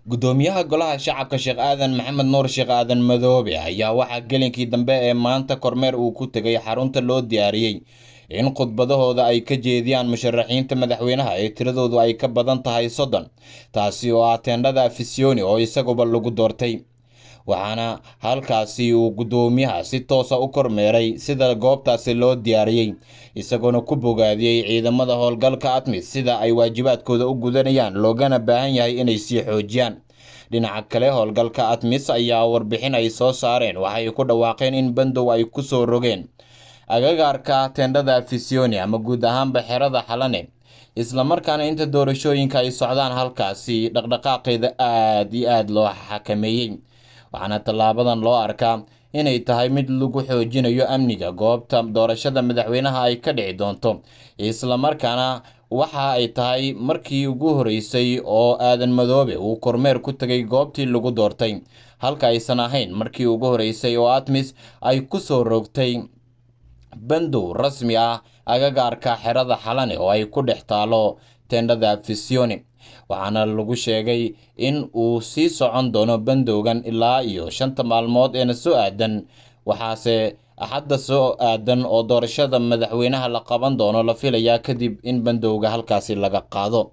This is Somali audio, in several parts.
Gudoomiyaha Golaha Shacabka Sheekh Aadan Maxamed Nuur Sheekh Aadan Madoobe ayaa waxaa gelinkii dambe ee maanta kormeer uu ku tegay xarunta loo diyaariyey in khudbadahooda ay ka jeediyaan musharaxiinta madaxweynaha ee tiradoodu ay ka badan tahay 30, taasi oo ah teendhada Afisyooni oo isaguba lagu doortay. Waxaana halkaasi uu gudoomiyaha si toosa u kormeeray sida goobtaasi loo diyaariyey, isagoona ku bogaadiyey ciidamada howlgalka ATMIS sida ay waajibaadkooda u gudanayaan, loogana baahan yahay inay sii xoojiyaan. Dhinaca kale, howlgalka ATMIS ayaa warbixin ay soo saareen waxay ku dhawaaqeen in bandow ay ku soo rogeen agagaarka teendhada Afisyooni ama guud ahaanba xerada Xalane, islamarkaana inta doorashooyinka ay socdaan halkaasi dhaqdhaqaaqeeda aad iyo aad loo xakameeyey. Waxaana tallaabadan loo arkaa inay tahay mid lagu xoojinayo amniga goobta doorashada madaxweynaha ay ka dhici doonto, islamarkaana waxa ay tahay markii ugu horeysay oo Aadan Madoobe uu kormeer ku tegay goobtii lagu doortay, halka aysan ahayn markii ugu horeysay oo ATMIS ay ku soo rogtay bandow rasmi ah agagaarka xerada Xalane oo ay ku dhex taalo teendhada Afisyooni. Waxaana lagu sheegay in uu sii socon doono bandowgan ilaa iyo 5 maalmood eena soo aadan, waxaase Axadda soo aadan oo doorashada madaxweynaha la qaban doono la filayaa kadib in bandowga halkaasi laga qaado.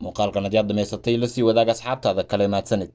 Muuqaalkan haddii aad dhamaysatay, la sii wadaag asxaabtaada kale. Mahadsanid.